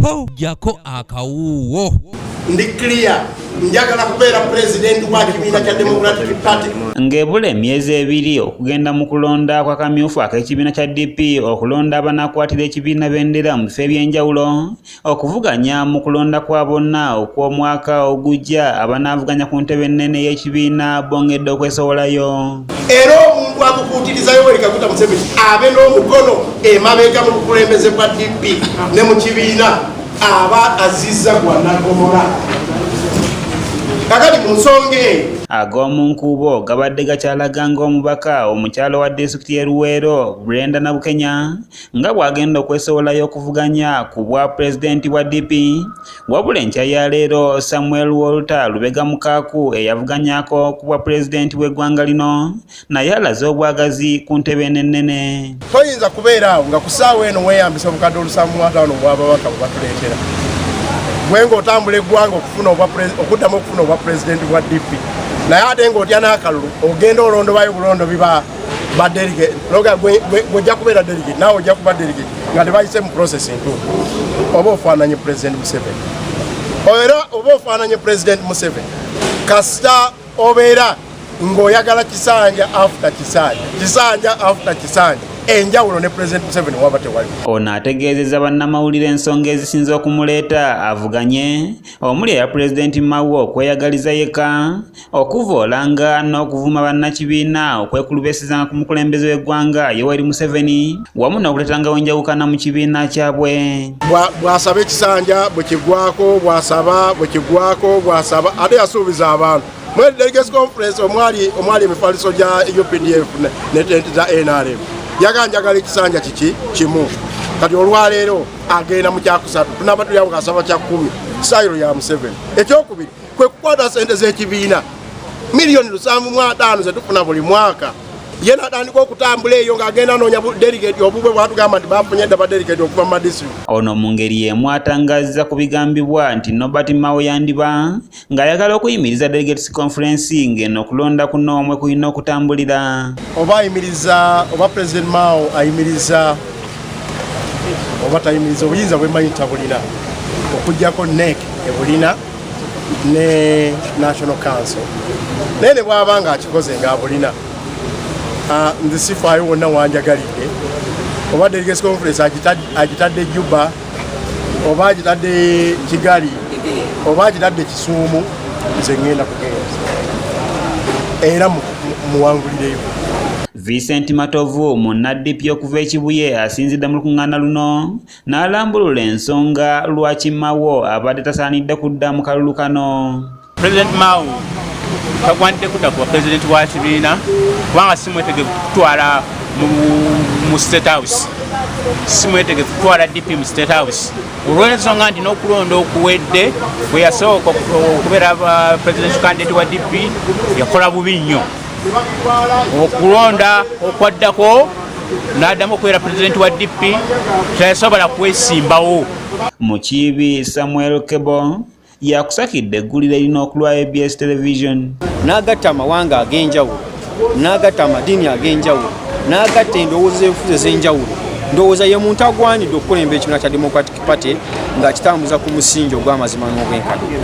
Ho, jjako akawuuwo. Ndi clear, njagala kubeera pulezidenti wa kibiina kya Democratic Party. Ng'ebula emyezi 2 okugenda mu kulonda kwa kamyufu ak'ekibiina kya DP okulonda abanaakwatira ekibiina bendera mu bifo eby'enjawulo okuvuganya mu kulonda kwa bonna okw'omwaka ogujja, abanaavuganya ku ntebe ennene y'ekibiina bongedde okwesowolayo. Era omuntu akukuutiriza Yoweri Kaguta Museveni abe n'omukono emabega mu bukulembeze bwa DP ne mu kibiina, aba azizza gwanagomora. Kakati mu nsonga eyo, Ag'omu nkuubo gabadde gakyalaga ng'omubaka omukyalo wa disitulikiti y'e Luweero, Brenda Nabukenya, nga bw'agenda okwesowolayo okuvuganya ku bwa pulezidenti bwa DP. Wabula enkya ya leero, Samuel Walter Lubega Mukaaku, eyavuganyako ku bwa pulezidenti bw'eggwanga lino, naye alaze obwagazi ku ntebe eno ennene. Toyinza kubeera awo nga ku ssaawa eno weeyambisa obukadde 75 obwababaka bwe batuleetera, gwe ng'otambula eggwanga okuddamu okufuna obwa pulezidenti bwa DP, naye ate ng'otya n'akalulu. Ogenda olondobayo bulondo biba ba delegate, gwojja kubeera delegate, naawe ojja kuba delegate nga tebayise mu process ntuufu. Oba ofaananye President Museveni, era oba ofaananye President Museveni kasita obeera ng'oyagala kisanja after kisanja, kisanja after kisanja. Enjawulo ne President Museveni waba tewali. Ono ategeezezza bannamawulire ensonga ezisinze okumuleeta avuganye, omuli eya Pulezidenti Mao okweyagaliza yekka, okuvoolanga n'okuvuma bannakibiina, okwekulubesizanga ku mukulembeze w'eggwanga Yoweri Museveni, wamu n'okuleetangawo enjawukana mu kibiina kyabwe. Bw'asaba ekisanja bwe kigwako, bw'asaba bwe kigwako, bw'asaba ate yasuubiza abantu mu delegates conference omwali emifaliso gya UPDF ne tenti za NRM, yaga njagala ekisanja kiki kimu. Kati olwaleero agenda mu kyakusatu, tunaba tulyawo kasaba kya 10. Sayiro ya Museveni. Ekyokubiri kwe kukwata sente z'ekibiina, miliyoni 750 zetufuna buli mwaka, ye natandika okutambula eyo ng'agenda anoonya delegate obubwe. Bwatugamba nti bafunye dda ba delegate okuva mu madistrict. Ono mu ngeri y'emu atangazza ku bigambibwa nti Norbert Mao yandiba ng'ayagala okuyimiriza delegates conference, ng'eno okulonda kuno omwe kulina okutambulira. Oba ayimiriza, oba President Mao ayimiriza oba tayimiriza, obuyinza bwemanyi tabulina, okugjako NEC ebulina ne National Council. Naye ne bwaba nga akikoze ng'abulina, nze sifaayo wonna wanjagalidde, oba delegates conference agitadde Juba, oba agitadde Kigali, oba agitadde Kisuumu, nze ŋŋenda kugenda era muwangulireyo. Vincent Matovu, munna-DP okuva e Kibuye, asinzidde mu lukuŋŋaana luno n'alambulula ensonga lwaki Mao abadde tasaanidde kudda mu kalulu kano. President Mao tagwanidde kudda kuba pulezidenti wa kibiina, kubanga si mwetegefu kutwala mu State House, si mwetegefu kutwala DP mu State House, olw'ensonga nti n'okulonda okuwedde bwe yasooka okubeera presidential candidate wa DP yakola bubi nnyo. Okulonda okwaddako n'addamu okubeera pulezidenti wa DP, teyasobola kwesimbawo. Mukiibi Samuel Kebo yakusakidde eggulire lino okulwa ABS Television. N'agatta amawanga ag'enjawulo, n'agatta amadiini ag'enjawulo, n'agatta endowooza enfuzi ez'enjawulo. Ndowooza ye muntu agwanidde okukulemba ekibiina kya Democratic Party ng'akitambuza ku musingi ogw'amazima n'obwenkanya.